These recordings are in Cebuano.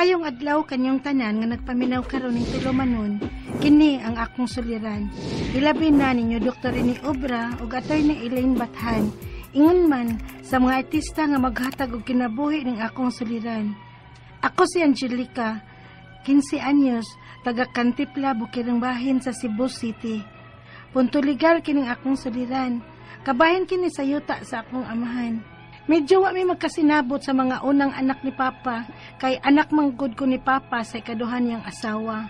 Maayong adlaw kanyong tanan nga nagpaminaw karon ning tulumanon, kini ang akong suliran. Ilabi na ninyo Dr. Rene Obra ug Attorney Elaine Bathan. Ingon man sa mga artista nga maghatag og kinabuhi ning akong suliran. Ako si Angelica, 15 anyos, taga Kantipla, Bukirang Bahin sa Cebu City. Punto legal kining akong suliran. Kabahin kini sa yuta sa akong amahan. Medyo wa mi magkasinabot sa mga unang anak ni Papa, kay anak manggod ko ni Papa sa ikaduha niyang asawa.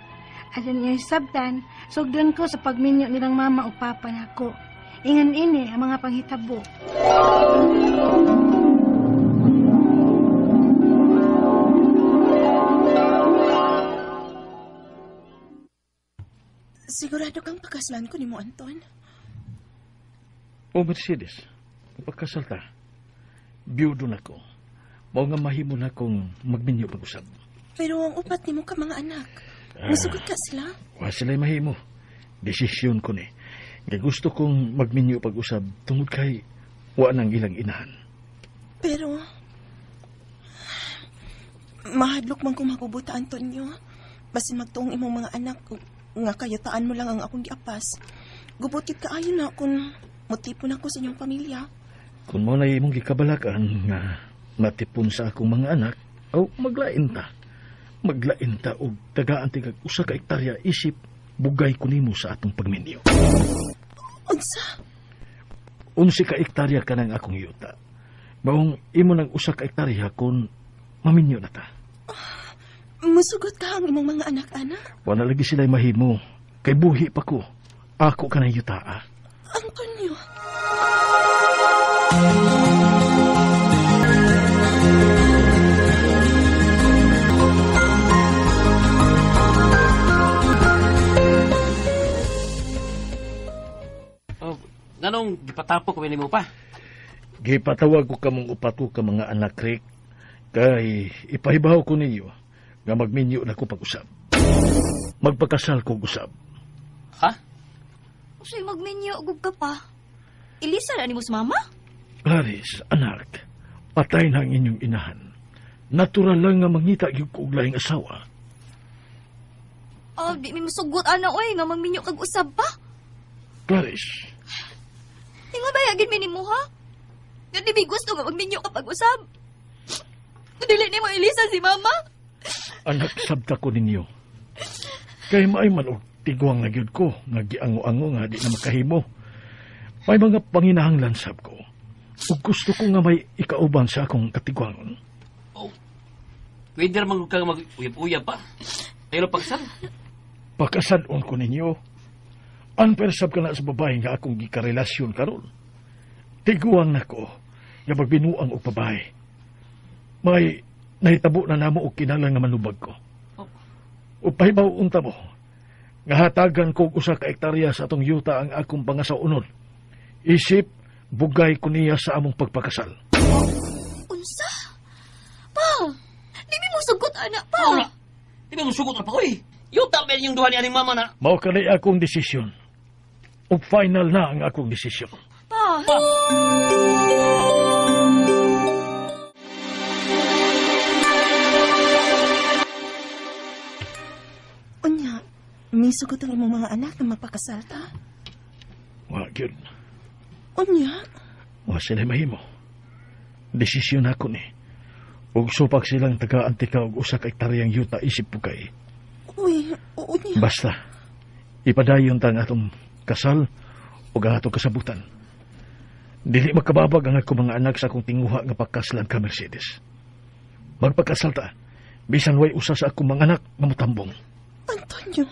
Aron niyo hisabtan, sugdan ko sa pagminyo nilang mama o papa nako. Ingon ini ang mga panghitabo. Sigurado kang pakaslan ko nimo, Anton? O Mercedes, pagkasal ta, biyudo na ko. Mao nga mahimo na kong magminyo pag-usab. Pero ang upat nimo ka mga anak, musugot ka sila? Wa sila'y mahimo. Desisyon ko ni. Nga gusto kong magminyo pag-usab tungod kay wa nang ilang inahan. Pero mahadlok man kong magubuta, Antonio. Basin magtuong imong mga anak nga kayataan mo lang ang akong giapas. Gubot gid kaayo na kung motipon ako sa inyong pamilya. Kung mao na imong gikabalakan nga matipon sa akong mga anak, aw maglain ta. Maglain ta og tagaan tigag usa ka hektarya isip bugay ko nimo sa atong pagminyo. Unsa? 11 ka hektarya kanang akong yuta. Maong imo nang usa ka hektarya kun maminyo na ta. Musugot ka ang imong mga anak, ana? Wala lagi sila'y mahimo. Kay buhi pa ko. Ako ka ng yuta, ah. Antonio. Oh, nganong gipatapo ko nimo pa? Gipatawag ko kamong upat ko ka mga anak, Rick. Kay ipahibaw ko ninyo nga magminyo na ko pag-usab. Magpakasal ko usab. Ha? Usay magminyo gug ka pa. Elisa na nimo sa mama? Clarice, anak, patay na ang inyong inahan. Natural lang nga mangita gyud ko og laing asawa. Oh, di mi masugot ana oy nga magminyo kag usab pa. Clarice. Ingon ba yagin mi nimo ha? Nga di mi gusto nga magminyo ka pag-usab. Dili nimo Elisa si mama. Anak, sabta ko ninyo. Kay maay man og tiguang na gyud ko, nga giango-ango nga di na makahimo. May mga panginahanglan sab ko. Ug gusto ko nga may ikauban sa akong katiguangon. Oh, pwede ra man ka mag-uyab-uyab pa. Pero pagsal. Pakasadon ko ninyo. Unfair sab ka na sa babae nga akong gikarelasyon karon. Tiguang nako nga magbinuang og babae. May nahitabo na namo og kinahanglan nga manubag ko. Oh. Ug pahibaw unta mo nga hatagan ko og usa ka hektarya sa atong yuta ang akong pangasawon. Isip bugay ko niya sa among pagpakasal. Unsa? Pa, di mi mo sugot anak pa. Wala. Di mi mo sugot na pa oy. Yuta ba yung duha ni aning mama na? Mao kanay akong desisyon. Ug final na ang akong desisyon. Pa. Pa. Unya, may sugot ang imong mga anak na magpakasal ta? Wa gyud. Unya? Wa sila mahimo. Desisyon ako ni. Ug supak silang taga-antika og usa ka hektaryang yuta isip po kay. Uy, unya. Basta, ipadayon ta ang atong kasal ug ang atong kasabutan. Dili makababag ang akong mga anak sa akong tinguha nga pagkaslan ka, Mercedes. Magpakasal ta, bisan way usa sa akong mga anak nga motambong. Antonio.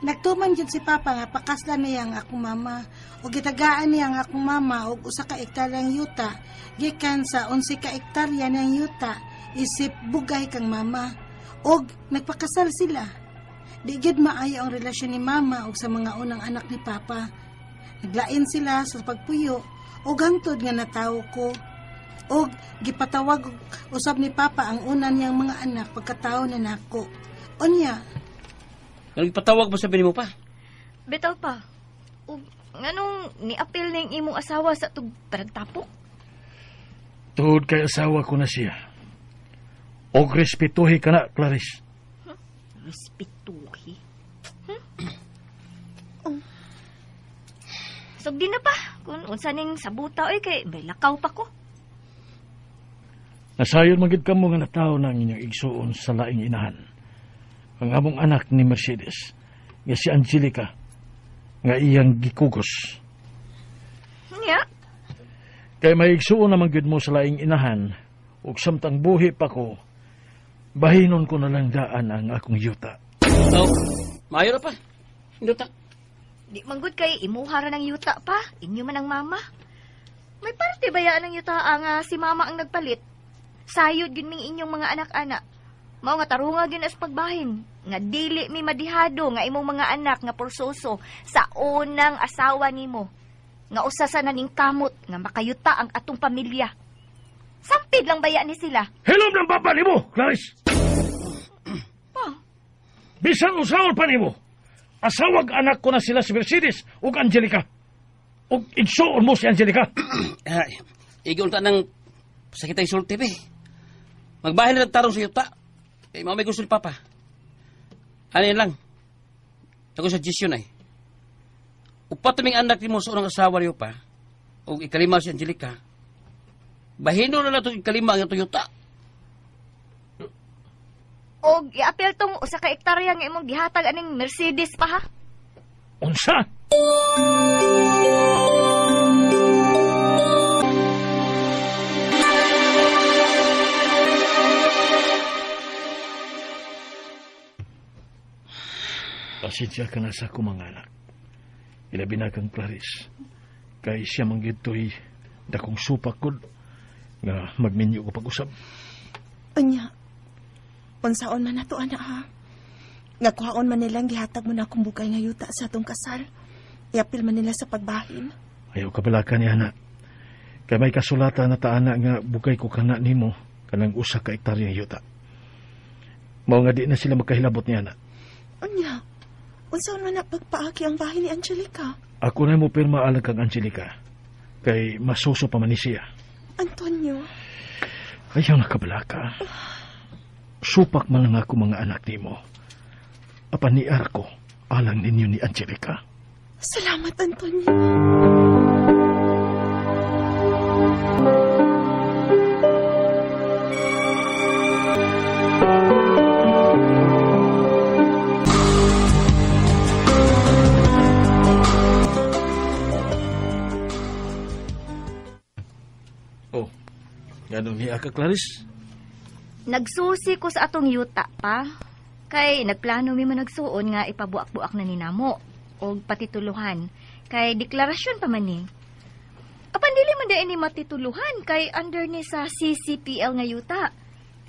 Nagtuman jud si Papa nga pakaslan niya ang akong mama ug gitagaan niya ang akong mama og usa ka hektaryang yuta gikan sa 11 ka hektarya niyang yuta isip bugay kang mama ug nagpakasal sila. Di gyud maayo ang relasyon ni mama ug sa mga unang anak ni Papa. Naglain sila sa pagpuyo ug hangtod nga natawo ko. Og gipatawag usab ni Papa ang una niyang mga anak pagkatao na nako. Unya, Nganong ipatawag mo sa mo pa? Bitaw pa. Ug nganong niapil ning imong asawa sa tug paragtapok? Tuhod kay asawa ko na siya. Og respetuhi ka na, Clarice. Respetuhi. Sugdi na pa kung unsa ning sabuta oy kay may lakaw pa ko. Nasayon magid kamo nga natawo na ang inyong igsuon sa laing inahan. Ang among anak ni Mercedes, nga si Angelica, nga iyang gikugos. Nya, Kay may igsuon naman gyud mo sa laing inahan, ug samtang buhi pa ko, bahinon ko na lang daan ang akong yuta. Oh, maayo ra pa. Induta. Di manggod kay imuha ra ng yuta pa, inyo man ang mama. May parte ba yaan ng yuta nga si mama ang nagpalit? Sayod gyud ming inyong mga anak-anak. Mao nga tarunga gyud as pagbahin nga dili mi madihado nga imong mga anak nga porsoso sa unang asawa nimo nga usa sa naning kamot nga makayuta ang atong pamilya. Sampid lang baya ni sila. Hilom ng baba nimo, Clarice! Pa, Bisan usaon pa nimo, asawag anak ko na sila si Mercedes ug Angelica. Ug igsuon mo si Angelica. Ay, igo unta ng sakit ang sulti be. Magbahin na tarong sa yuta. Kay mao may gusto ni Papa. Ano yan lang? Ako sa suggestion ay. Upat naming anak nimo sa unang asawa niyo pa, o ikalima si Angelica, bahino na lang itong ikalima ang itong yuta. Og iapil tong usa ka ektarya nga imong gihatag aning Mercedes pa ha. Unsa? Pasensya ka na sa akong mga anak. Ilabi na kang Clarice. Kay siya man gyud to'y dakong supak kod nga magminyo ko pag-usab. Unya, unsaon man nato anak ha? Nga kuhaon man nilang gihatag mo na akong bugay nga yuta sa atong kasal. Iapil man nila sa pagbahin. Ayaw kabalaka ni anak. Kay may kasulatan na taana nga bugay ko kana nimo kanang usa ka ektarya yuta. Mao nga di na sila magkahilabot ni anak. Unya, unsaon man na pagpaaki ang bahin ni Angelica? Ako na mo pirma alang kang Angelica. Kay masuso pa man ni siya. Antonio, Ayaw na kabalaka. Supak man lang ako mga anak nimo. Apan ni Arko, alang ninyo ni Angelica. Salamat, Antonio. Oh, ganun niya ka, Clarice? Nagsusi ko sa atong yuta pa. Kay nagplano mi man nagsuon nga ipabuak-buak na ni namo og patituluhan. Kay deklarasyon pa man ni. Apan dili man dai ni matituluhan kay under ni sa CCPL nga yuta.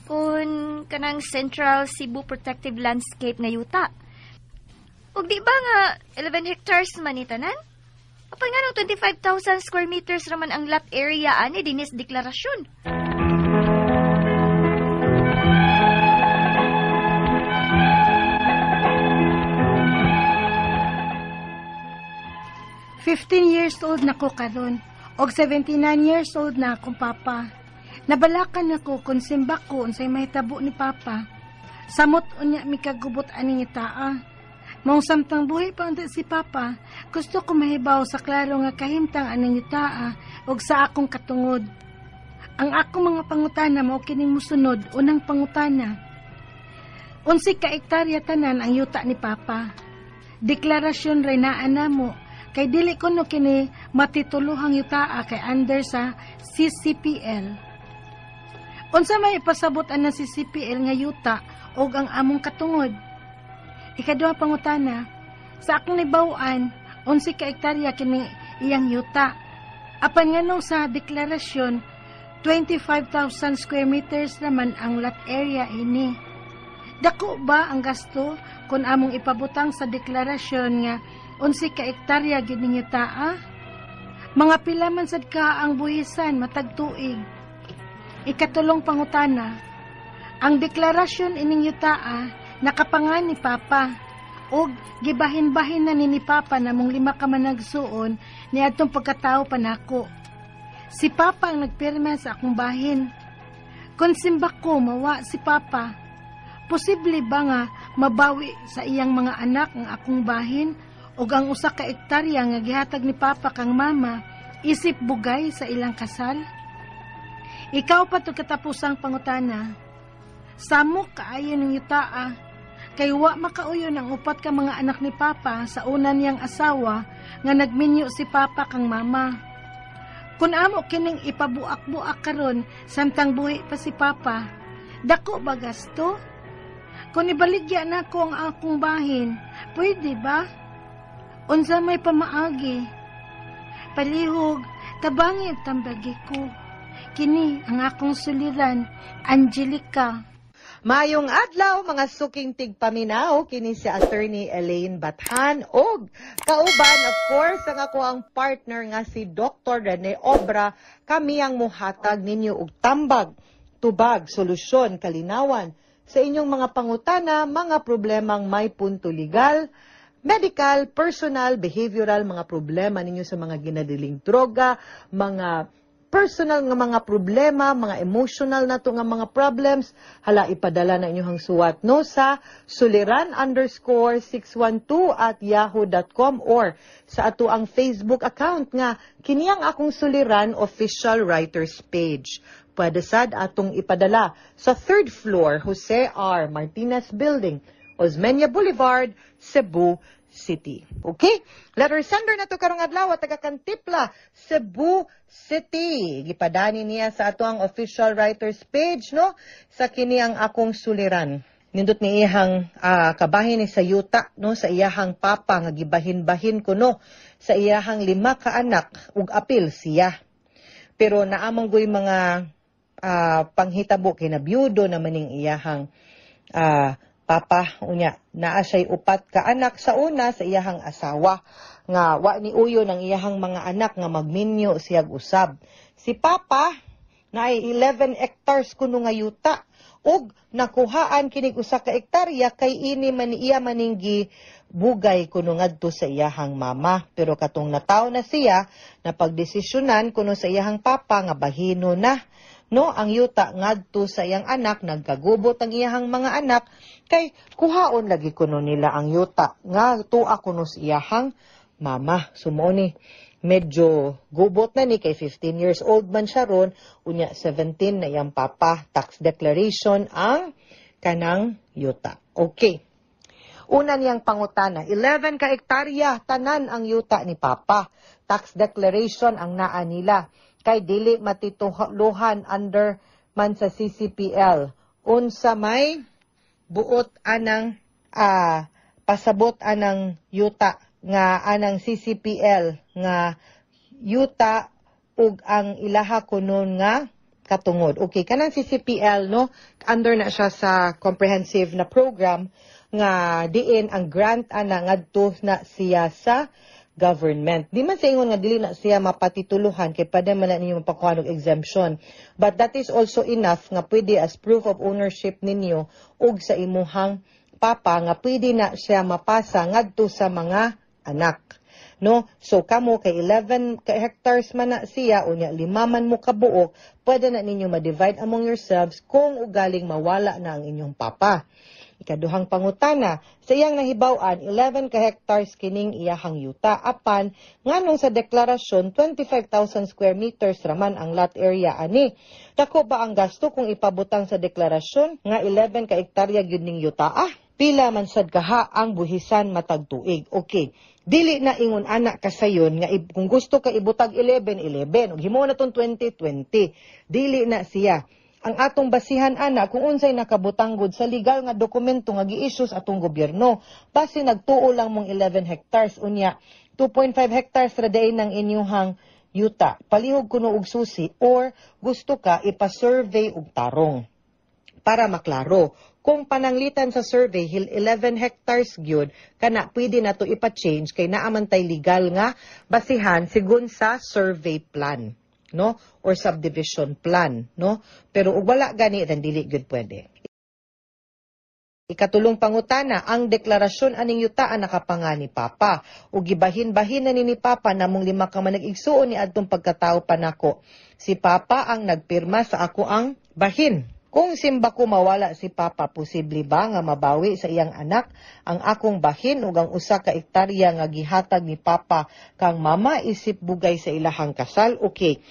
Kun kanang Central Cebu Protective Landscape nga yuta. Ug di ba nga 11 hectares man ni tanan? Apan nga nung 25,000 square meters raman ang lot area ani dinis deklarasyon. 15 years old na ko karon og 79 years old na akong papa. Nabalakan ako kung simbak ko unsay mahitabo ni papa. Samot unya mi kagubot ani nga taa. Maong samtang buhi pa unta si papa, gusto ko mahibaw sa klaro nga kahimtang aning taa og sa akong katungod. Ang akong mga pangutana mao kining mosunod, unang pangutana. Unsay ka ektarya tanan ang yuta ni papa? Deklarasyon ray naa namo kay dili kuno kini matituluhang yutaa kay under sa CCPL. Unsa may ipasabot ana si CCPL nga yuta og ang among katungod? Ikaduha pangutana, sa akong nibaw-an, unsay ka ektarya kini iyang yuta? Apan nganong sa deklarasyon, 25,000 square meters naman ang lot area ini. Dako ba ang gasto kung among ipabutang sa deklarasyon nga unsay ka ektarya gid ning yutaa? Mga pila man sad ka ang buhisan matag tuig. Ikatulong pangutana, ang deklarasyon ining yutaa nakapangan ni Papa ug gibahin-bahin na ni Papa namong lima ka managsuon ni adtong pagkatao pa nako. Si Papa ang nagpirma sa akong bahin. Kung simbak ko mawa si Papa, posible ba nga mabawi sa iyang mga anak ang akong bahin ug ang usa ka ektarya nga gihatag ni Papa kang Mama isip bugay sa ilang kasal? Ikaw pa to katapusang pangutana. Samok kaayo ng yutaa, kay wa makauyon ang upat ka mga anak ni Papa sa una niyang asawa nga nagminyo si Papa kang Mama. Kung amo kining ipabuak-buak karon samtang buhi pa si Papa, dako ba gasto? Kung ibaligya na ko ang akong bahin, pwede ba? Unsa may pamaagi? Palihog, tabangi at tambagi ko. Kini ang akong suliran, Angelica. Mayong adlaw mga suking tigpaminaw, kini si Attorney Elaine Bathan og kauban, of course, ang ako ang partner nga si Dr. Rene Obra. Kami ang muhatag ninyo og tambag, tubag, solusyon, kalinawan sa inyong mga pangutana, mga problemang may punto legal, medical, personal, behavioral, mga problema ninyo sa mga ginadiling droga, mga personal nga mga problema, mga emotional na to nga mga problems, hala, ipadala na inyong suwat, no, sa suliran_612@yahoo.com or sa ato ang Facebook account nga kini ang Akong Suliran Official Writers Page. Pwede sad atong ipadala sa third floor, Jose R. Martinez Building, Osmeña Boulevard, Cebu City. Okay? Letter sender na to karong adlaw, taga Cantipla, Cebu City. Gipadani niya sa ato ang official writers page, no, sa kini ang Akong Suliran. Nindot ni iyang kabahin ni sa yuta, no, sa iyahang papa nga gibahin-bahin kuno sa iyahang lima ka anak ug apil siya. Pero naamang goy mga panghitabo kay nabiyudo naman ning iyahang papa. Unya naa siya'y upat ka anak sa una sa iyahang asawa nga wa ni uyo ng iyahang mga anak nga magminyo siyag usab. Si papa naay 11 hectares kuno nga yuta ug nakuhaan kinig usa ka ektarya kay ini man iya maninggi bugay kuno ngadto sa iyahang mama, pero katong nataw na siya, napagdesisyonan kuno sa iyahang papa nga bahino na, no, ang yuta ngadto sa iyang anak. Nagkagubot ang iyahang mga anak kay kuhaon lagi kuno nila ang yuta nga tuwa kuno sa iyahang mama. So mao ni medyo gubot na ni kay 15 years old man siya ron, unya 17 na iyang papa. Tax declaration ang kanang yuta. Okay. Una niyang pangutana, 11 ka hektarya tanan ang yuta ni papa. Tax declaration ang naa nila kay dili matituluhan, under man sa CCPL. Unsa may buot anang pasabot anang yuta nga anang CCPL nga yuta ug ang ilaha kunon nga katungod? Okay, kanang CCPL, no, under na siya sa comprehensive na program nga diin ang grant ana ngadto na siya sa government. Di man sa ingon nga dili na siya mapatituluhan kay pwede man na ninyo mapakuha og exemption. But that is also enough nga pwede as proof of ownership ninyo ug sa imuhang papa nga pwede na siya mapasa ngadto sa mga anak. No? So kamo kay 11 ka hectares man na siya, unya lima man mo kabuok, pwede na ninyo ma-divide among yourselves kung ugaling mawala na ang inyong papa. Ikaduhang pangutana, sa iyang nahibaw-an, 11 ka hectares kining iyahang yuta. Apan, nganong sa deklarasyon, 25,000 square meters raman ang lot area ani? Dako ba ang gasto kung ipabutang sa deklarasyon nga 11 ka hektarya gyud ning yuta? Ah, pila man sad kaha ang buhisan matag tuig? Okay. Dili na ingon ana kasayon nga kung gusto ka ibutag 11 11 ug himo na tong 20 20. Dili na siya. Ang atong basihan ana kung unsay nakabutanggod sa legal nga dokumento nga gi-issue sa atong gobyerno. Base nagtuo lang mong 11 hectares, unya 2.5 hectares ra diay ng inyuhang yuta. Palihog kuno og susi or gusto ka ipa-survey og tarong para maklaro. Kung pananglitan sa survey hil 11 hectares gyud kana, pwede na to ipa-change kay naa man tay legal nga basihan sigon sa survey plan. no, or subdivision plan, no? Pero ug wala gani, then dili gyud pwede. Ikatulong pangutana, ang deklarasyon aning yutaan nakapanga ni Papa. Ug gibahin-bahin na ni Papa namong lima ka manag-igsuon ni adtong pagkatao pa nako. Si Papa ang nagpirma sa ako ang bahin. Kung simba ko mawala si Papa, posible ba nga mabawi sa iyang anak ang akong bahin ug ang usa ka ektarya nga gihatag ni Papa kang mama isip bugay sa ilahang kasal? Okay.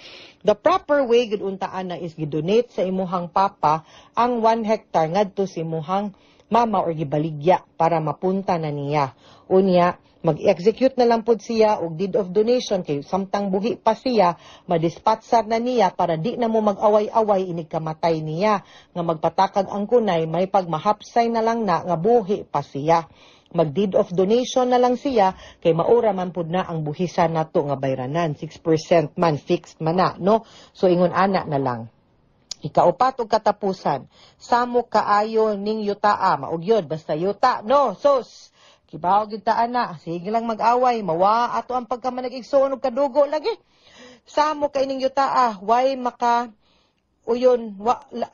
The proper way gud untaan na is gidonate sa imuhang papa ang 1 hectare ngadto sa imuhang mama or gibaligya para mapunta na niya. Unya, mag-execute na lang pod siya og deed of donation kay samtang buhi pa siya, madispatsar na niya para di na mo mag-away-away inig kamatay niya nga magpatakag ang kunay, may pagmahapsay na lang na nga buhi pa siya. Mag deed of donation na lang siya kay maura man pud na ang buhisan nato nga bayranan, 6% man fixed man na, no? So ingon ana na lang. Ikaupat og katapusan, samo kaayo ning yutaa, maugyod basta yuta, no? Sos, kibaw gyud ta ana, sige lang mag-away, mawa ato ang pagkamanag-igsuon og kadugo lagi. Samo kay ning yutaa, way maka uyon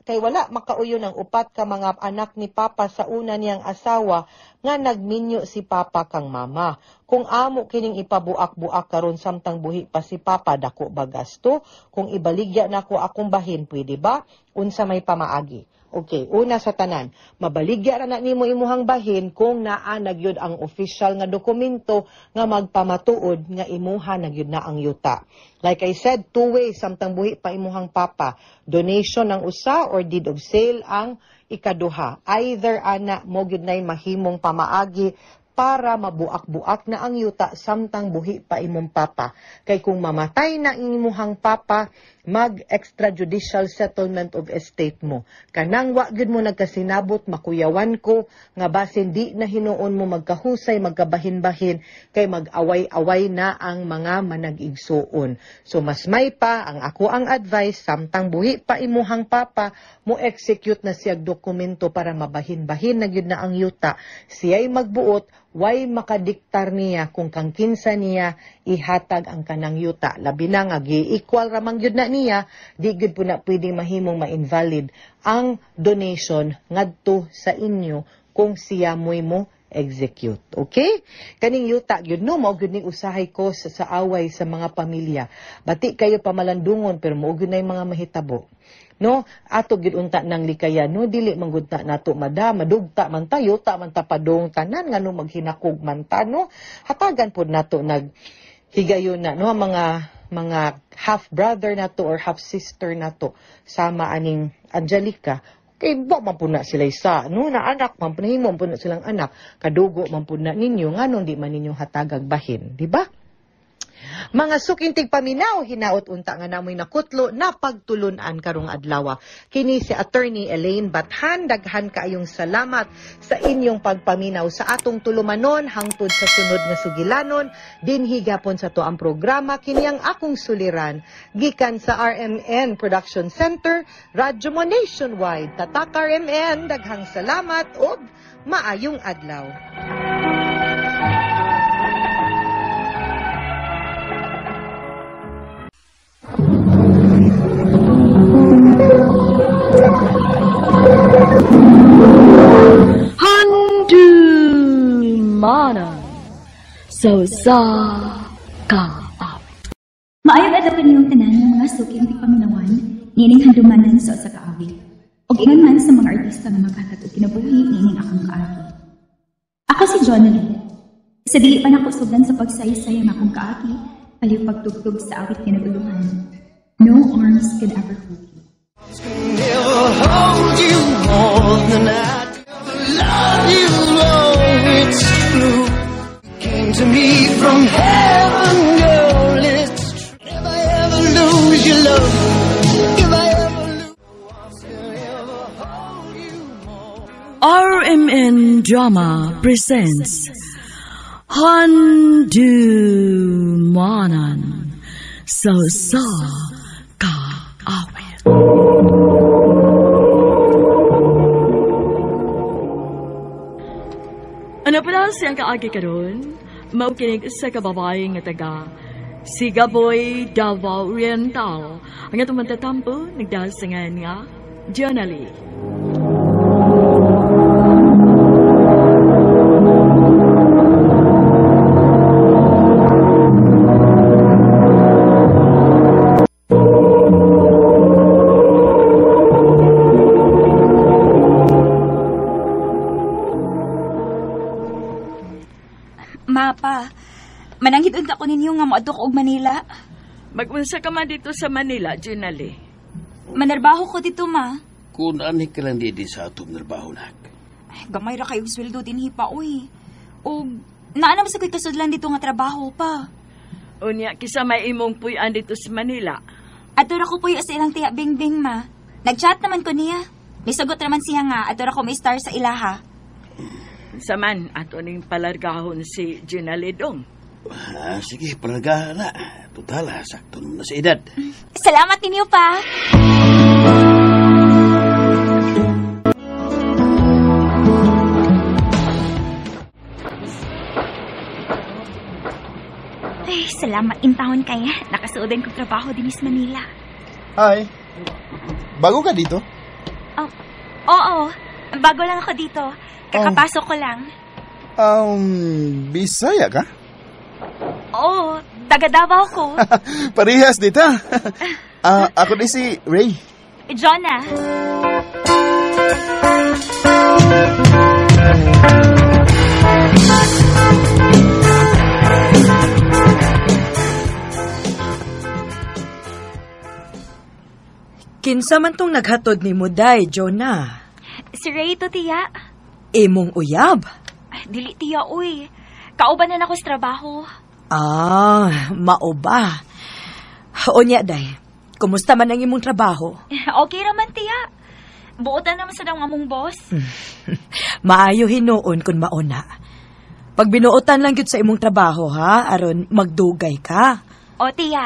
kay wala makauyon ang upat ka mga anak ni Papa sa una niyang asawa nga nagminyo si Papa kang mama. Kung amo kining ipabuak-buak karon samtang buhi pa si Papa, dako ba gasto? Kung ibaligya nako akong bahin, pwede ba? Unsa may pamaagi? Okay, una sa tanan, mabaligya ra na nimo imuhang bahin kung naa na gyud ang official nga dokumento nga magpamatuod nga imuha na gyud na ang yuta. Like I said, two ways samtang buhi pa imuhang papa. Donation ang usa or deed of sale ang ikaduha. Either ana mo gyud nay mahimong pamaagi para mabuak-buak na ang yuta samtang buhi pa imong papa. Kay kung mamatay na imuhang papa, mag extrajudicial settlement of estate mo. Kanang wa gyud mo nagkasinabot, makuyawan ko nga basin di na hinuon mo magkahusay, magkabahin-bahin, kay mag-away-away na ang mga manag-igsuon. So mas may pa ang ako ang advice, samtang buhi pa imuhang papa, mo execute na siyag dokumento para mabahin-bahin na gyud na ang yuta. Siya'y magbuot, way makadiktar niya kung kang kinsa niya ihatag ang kanang yuta. Labi na nga gi-equal ramang gyud na niya, di gyud po na pwedeng mahimong ma-invalid ang donation ngadto sa inyo kung siya mo'y mo execute. Okay? Kaning yuta gyud no, mao gyud ning usahay ko sa away sa mga pamilya. Bati kayo pamalandungon pero mao gyud nay mga mahitabo. No, ato gyud unta nang likayan, no, dili manggud ta nato madugta man ta, yuta man ta padong tanan ngano maghinakog man ta, no. Hatagan pod nato nag higayon na, no, mga half brother nato or half sister nato sama aning Angelica. Kay ba man pud na sila isa, no, na anak man pud nahimo man pud na silang anak, kadugo man pud na ninyo, nganong di man ninyo hatagag bahin, di ba? Mga sukintig paminaw, hinaot unta nga namoy nakutlo na pagtulunan karong adlaw. Kini si Attorney Elaine Bathan, daghan kaayong salamat sa inyong pagpaminaw sa atong tulumanon hangtod sa sunod nga sugilanon. Dinhi gapon sa to ang programa kini ang akong suliran gikan sa RMN Production Center, Radyo Mo Nationwide. Tatak RMN, daghang salamat ug maayong adlaw. Handumanan sa usa ka awit. Maayong adlaw kaninyong tanan ng mga suking tigpaminawan, niining handumanan sa usa ka awit. Ug ingon man sa mga artista nga maghatag og kinabuhi niining akong kaagi. Ako si Jonalie. Sa dili pa nako sugdan sa pagsaysay ang akong kaagi, aliw pagtugtog sa awit nga naguluhan. No arms can ever hold you. Can never hold you more than I do. Love you, oh, it's true. You came to me from heaven, girl, it's true. If I ever lose your love, if I ever lose, can ever hold you more. RMN Drama presents Handumanan sa usa ka awit. Ano pala siyang kaagi karon? Maukinig sa kababae nga taga Sigaboy, Davao Oriental. Ang atong mantatampo, nagdasangan nga, Jonalie. Mapa, mananghid unta ko ninyo nga moadto ko og Manila. Mag-unsa ka man dito sa Manila, Jonalie. Manarbaho ko dito, ma. Kung ani ka lang di sa atong trabaho, nak. Ay, gamay ra kayo sweldo dinhi pa, uy. Og naa naman sa ko'y kasudlan dito nga trabaho pa. Unya, kisa may imong puy-an dito sa Manila. Ato ra ko puyo sa ilang tiya Bingbing, ma. Nagchat naman ko niya. Misagot naman siya nga ato ra ko may star sa ilaha. Saman, ato ning palargahon si Jonalie dong. Ah, sige, palargahan na. Total, sakto na sa edad. Salamat ninyo pa. Ay, salamat intawon kay nakasuodan kong trabaho din sa Manila. Hi. Bago ka dito? Oh, oo, bago lang ako dito. Kakapasok ko lang. Bisaya ka? Oo, taga Davao ko. Parehas dito. Ako din si Ray. Jonah. Kinsa man tong naghatod ni mo, day, Jonah? Si Ray to, tiya. Imong uyab? Ay, dili, tiya, uy. Kauban na nako sa trabaho. Ah, mao ba? Unya, day. Kumusta man ang imong trabaho? Okay raman, tiya. Buotan naman sa dang among boss. Maayo hinuon kun mauna. Pag binuotan lang gyud sa imong trabaho, ha? Aron magdugay ka. O, tiya.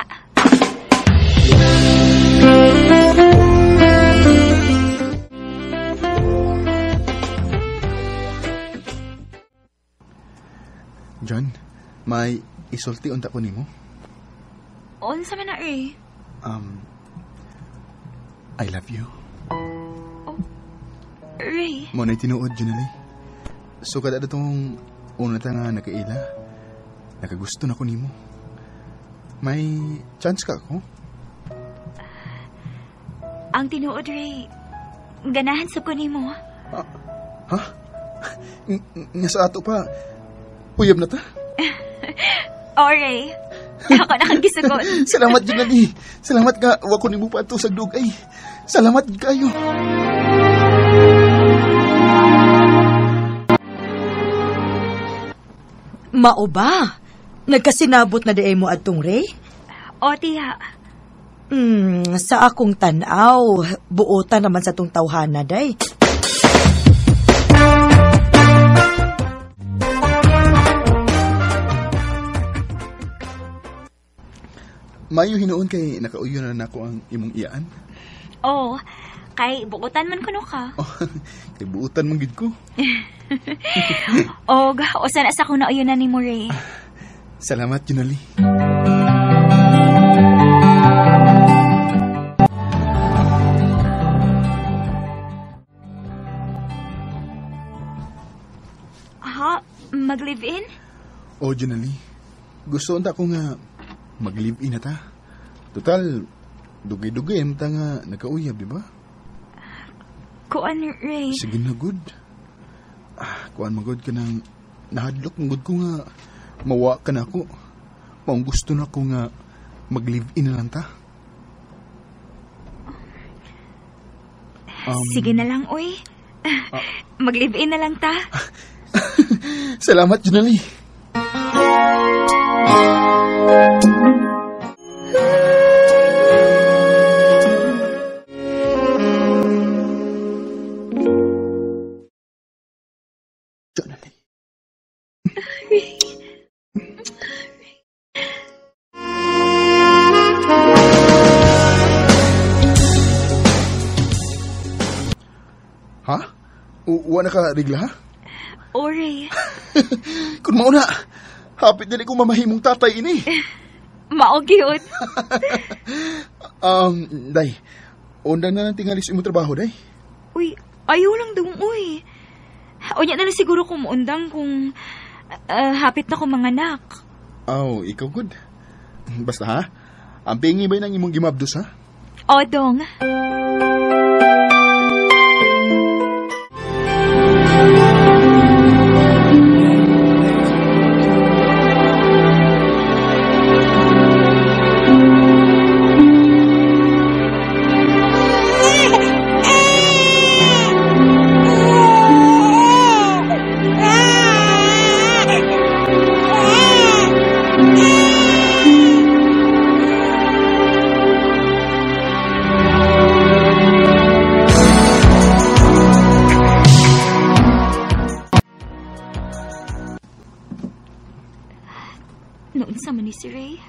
John, may isulti unta ko nimo. Unsa man na, eh? I love you. Oh, Ray. Mo na'y tinuod, Jonalie. So kada tong una ta nga nakaila, nakagusto na ko nimo. May chance ka ako? Ang tinuod, Ray, ganahan sa ko nimo. Ha? Nga sa ato pa, uyab na ta? O, Ray. Ako na kang gisugot. Salamat, Jonalie. Salamat nga, wa ko nimo pa ato sa dugay. Salamat kayo. Mao ba? Nagkasinabot na di mo adtong Ray? O, tiya. Sa akong tan-aw, buotan naman sa tong tawhana, day. Mayo hinuon kay nakauyo na nako ang imong iyaan. Oo, kay buotan man kuno ka. Oh, kay buotan man gid ko. Og usa na sa akong nauyo na ni mo, Ray. Salamat, Jonalie. Ha? Mag-live-in? Oh, Jonalie. Gusto unta ko nga mag-live-in na ta. Total, dugay-dugay ang ta nga nagkauyab, di ba? Kuan, Ray. Sige na, good. Kuan magod ka nang nahadlok magod ko nga mawa ka na ako. Maong gusto na ko nga mag-live-in na lang ta. Sige na lang, uy. Mag-live-in na lang ta. Salamat, Jonalie. Jonalie. Ha? Wa na ka regla, ha? Ore. Kung mauna, hapit dili ko mamahimong tatay ini. Mao gyud. Day, undang na lang tingalis imong trabaho, day. Uy, ayaw lang dong, uy. Unya na lang siguro kung muundang kung hapit na ko manganak. Aw, ikaw good. Basta ha, ang pingi ba ng imong gimabdos ha? O, dong. Noon sa man ni si Ray.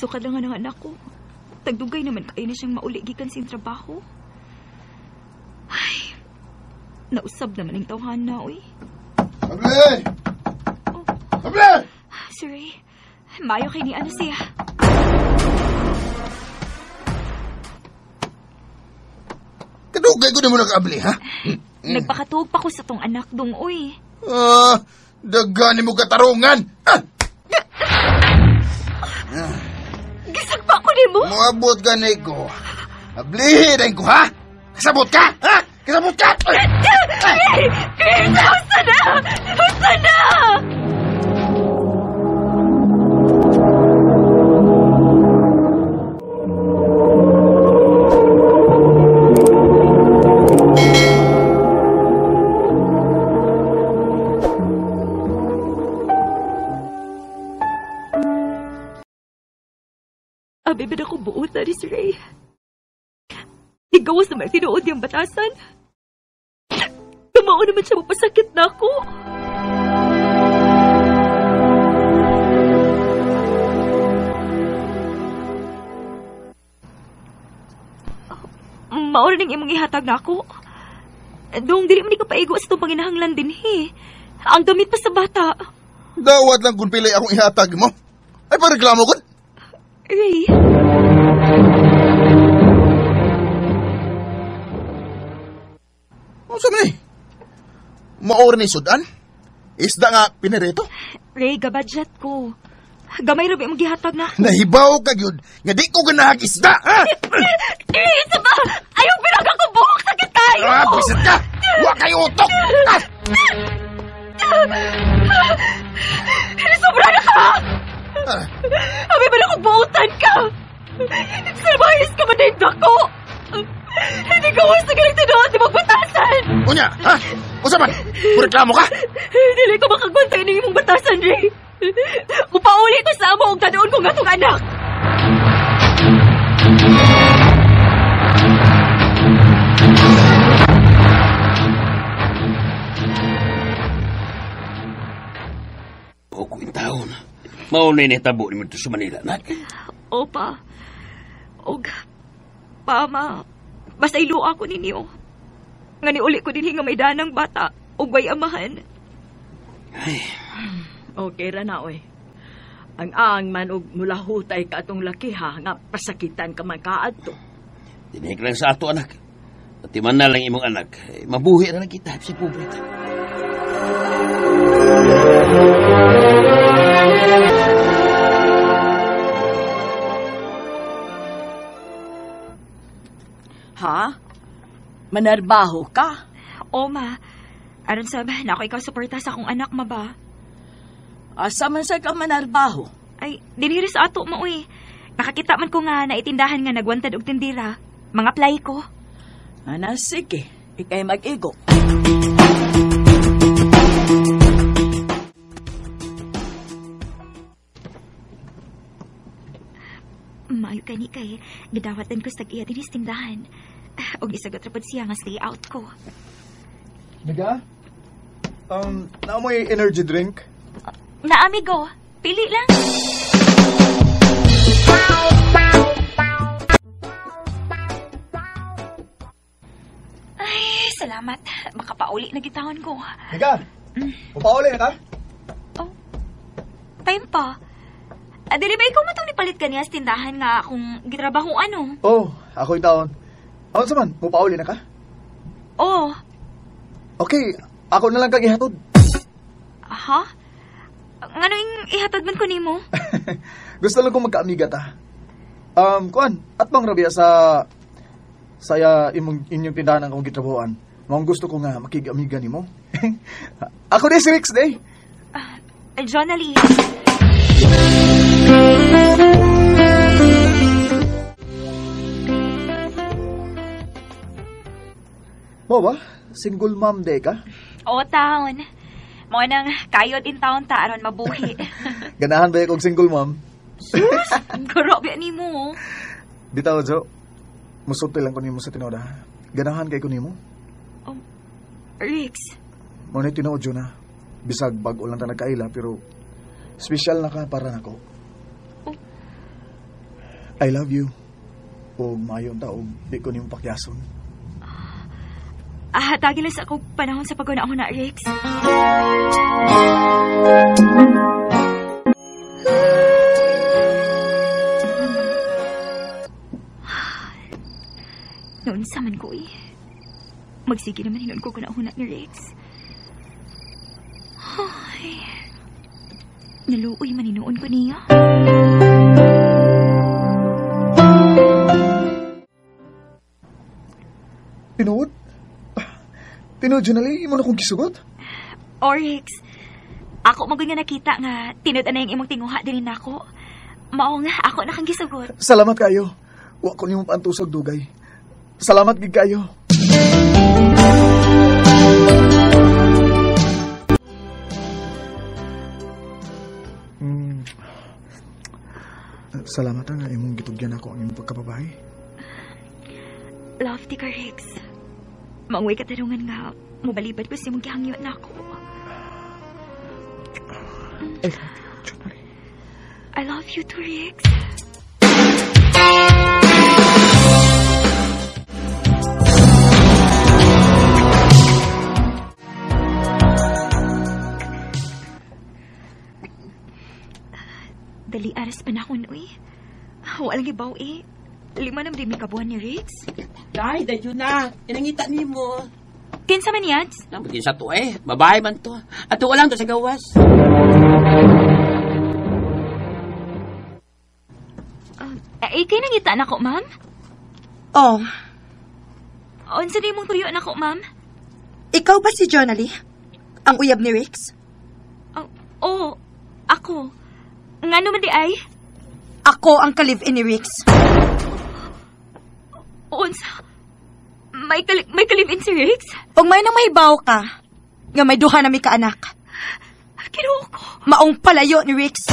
Sukad lang ang anak ko. Tagdugay naman kayo na siyang mauli gikan sa trabaho. Ay, nausab naman ang tawhan na, uy. Able! Oh. Able! Si Ray, mayo kay ni ano siya. Kadugay ko na mo nag-abli, ha? Nagpakatuog pa ko sa tong anak dong, uy. Ah, dagani mo katarungan! Ah! Gisagpa ko nimo. Moabot ka ni ko. Ablihin ko, ha? Kasabot ka? Ha? Kasabot ka? Usa na! Usa na! Abi ba ako buot na si Ray? Igawas naman tinuod niyang batasan. Tumao naman siya mapasakit na ako. Maura ning imong ihatag na ako. Dong, dili man ni ka paigo sa itong panginahanglan din, he. Ang gamit pa sa bata. Dawat lang kung pili akong ihatag mo. Ay, pareklamo ko. Ray. Ano sa man eh? Maor ni sudan? Isda nga pinirito? Ray, gabadget ko. Gamay rabi mong gihatag na ako. Nahibaw ka yun nga di ko ganahag isda, ha? Ray, isa ba? Ayaw pinag ako buhok! Sakit tayo! Ah, bisit ka! Huwag kayo utok! Ah! Sobra na ka! Abi ba na kung buutan ka? Salbayas ka man din ako! Hindi ka huwag sa galing tinuod ni magbatasan! Unya, ha? Usa man? Reklamo ka? Hindi ko makagwantay ng imong batasan, Ray! Upauli ko sa amo og tadoon ko nga tong anak! O taon. Mauna ni tabo ni mo sa Manila, nak. Opa. Og, pa, ma, basta iluwa ko ninyo. Nga ni uli ko din nga may danang bata, og way amahan. Ay. Okay ra na, oy. Ang aang man og mulahutay ka atong laki, ha, nga pasakitan ka man kaadto. Dinig lang sa ato, anak. Patiman na lang imong anak. Mabuhi na lang kita sa pobre ta. Ha? Manarbaho ka? O, ma. Aron sab, na ako ikaw suporta sa akong anak, ma ba? Asa man sa ka manarbaho? Ay, diniri sa ato mo, uy. Nakakita man ko nga naitindahan nga nagwantad og tindira. Mga apply ko. Ana, sige. Ikay mag-igo. Maayo ka ni kay. Gidawatan ko sa tag-iya dinis tindahan. Og isagot ra pod siya nga stay out ko. Naga? Naa mo'y energy drink? Na, amigo. Pili lang. Ay, salamat. Makapauli na gitawon ko. Naga? Mapauli na ka? Oh, time pa. Dili ba ikaw matong nipalit kaniya sa tindahan nga akong gitrabaho ano? Oh, ako yung taon. Aon sa man, mupauli na ka? Oh. Okay, ako na lang kang ihatod. Ha? Ngano yung ihatod man ko nimo? Gusto lang kong magkaamiga ta. Kuan, at bang rabia sa imong inyong tindahan ang akong gitrabahoan. Maong gusto ko nga makig-amiga nimo. Ako ni si Rix day. Jonalie. Mo ba? Single mom day ka? Oo, taon. Mo nang kayod in taon ta aron mabuhi. Ganahan ba kog single mom? Sus, grabe ani mo. Bitaw, Jo. Musulti lang ko nimo sa tinuod, ha. Ganahan kay ko nimo. Oh, Rix. Mo ni tinuod, Jo, na. Bisag bag-o lang ta nagkaila pero special na ka para nako. Oh. I love you. Og maayo ta og di ko nimo pakyason. Hatagi lang sa akong panahon sa pag-una-una, Rix. Noon sa man ko eh. Magsige naman hinon ko kuna-una ni Rix. Ay, naluoy man hinuon ko niya. Tinuod? Tinuod, Jonalie, imo na kong gisugot? Rix, ako magoy nga nakita nga tinud na yung imong tinguha din nako. Mao nga, ako na kang gisugot. Salamat kayo. Wa ko nimo paantusog dugay. Salamat gid kayo. Salamat nga imong gitugyan ako ang imong pagkababae. Love ti ka, Rix. Maungoy katarungan nga, mubalibad ko sa imong gihangyo na ako. I love you, Jonalie. I love you too, Rix. Dali aras pa na ako, uy. Walang ibaw, eh. 5 na rin may kabuhan ni Rix. Day, dayo na. Inangita ni mo. Kinsa man yan? Nabutin sa to eh. Babae man to. Ato lang to sa gawas. Ikay nangita na ko, ma'am? Oh. Unsa di mong tuyo na ko, ma'am? Ikaw ba si Jonalie? Ang uyab ni Rix? Oh, ako. Ngano man di ay? Ako ang ka-live-in ni Rix. Unsa? May ka-live-in si Rix? Ug may nang mahibaw ka, nga may duha na mi kaanak. Kinuha ko. Maong palayo ni Rix.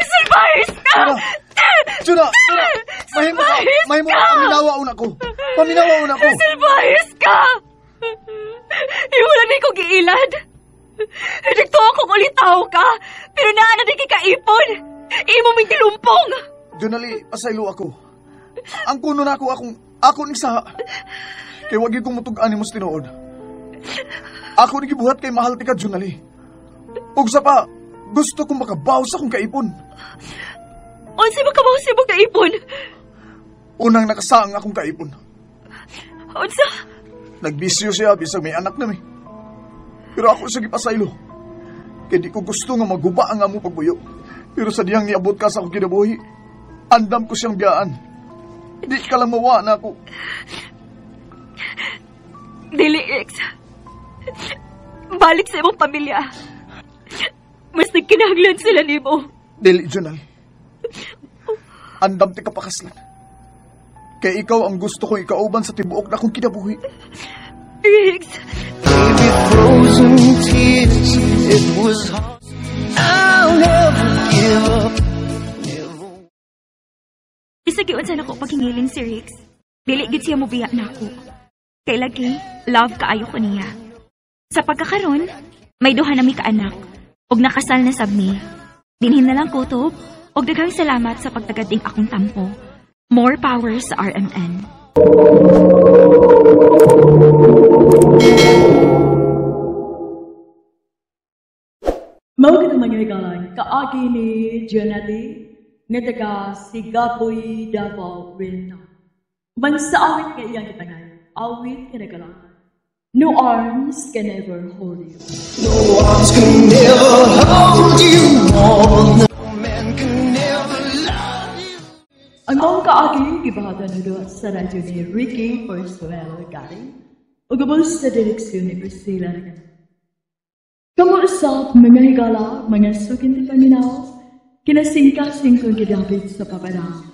Silvares ka! Juna! Juna! Mahimo ka! Mahimo ka! Paminawa una ko! Paminawa una ko! Silvares ka! Iwala ni ko giilad! Nagtuwa akong ulitaw ka, pero naa na di kikaipon. Imo ming tilumpong. Jonalie, pasaylo ako. Ang kuno na ako, ako ni saha. Kay wag kong mutug-an nimo sa tinuod. Ako ni gibuhat kay mahal ti ka, Jonalie. Ug sa pa, gusto kong makabaw sa akong kaipon. Unsa makabaw sa imong kaipon? Unang nakasaang akong kaipon. Unsa? Nagbisyo siya bisag may anak na mi. Pero ako sa gipasaylo. Kaya di ko gusto nga maguba ang among pagbuyo. Pero sa diyang niabot ka sa akong kinabuhi, andam ko siyang biyaan. Di ka lang mawa na ako. Dili, Rex. Balik sa imong pamilya. Mas nagkinahanglan sila nimo. Dili, Junal. Andam ti kapakaslan. Kaya ikaw ang gusto kong ikauban sa tibuok na akong kinabuhi. Rex. Baby, frozen tears, it was hard. I'll never give up. Never. Isagi unsa nako paghingilin si Rex. Dili gid siya mobiya nako. Kay lagi, love kaayo ko niya. Sa pagkakaron, may duha na mi kaanak ug nakasal na sab mi. Dinhin na lang kutob ug daghang salamat sa pagtagading akong tampo. More power sa RMN. Kaagi ni Jonali nga taga Sigaboy, Davao Oriental. Man sa awit nga iyang gipangayo, awit nga nagalangan, "No Arms Can Ever Hold You." No arms can never hold you more. No man can never love you. Ang maong kaagi gibahatan na sa radyo ni Ricky Forsuelo Gari ug ubos sa direksyon ni Priscilla Ragana. Kamo usab, mga higala, mga suking tigpaminaw, kinasingkasing kong gidapit sa papadang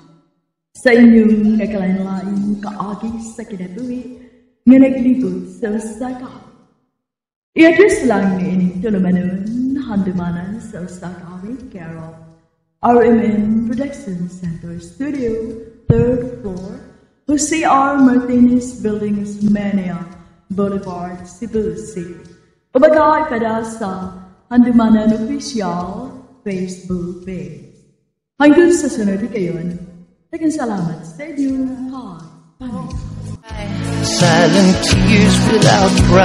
sa inyong nagkalain-laing kaagi sa kinabuhi nga naglibot sa usa ka I-address lang ni ining tulumanon, Handumanan sa Usa Ka Awit, care of RMN Production Center Studio, third floor, Jose R. Martinez Building, Osmeña Boulevard, Cebu City. O baka ipadala sa Handumanan Official Facebook page. Hanggang sa sunod kayon, daghang salamat sa inyong pagpaminaw. Silent tears without cry.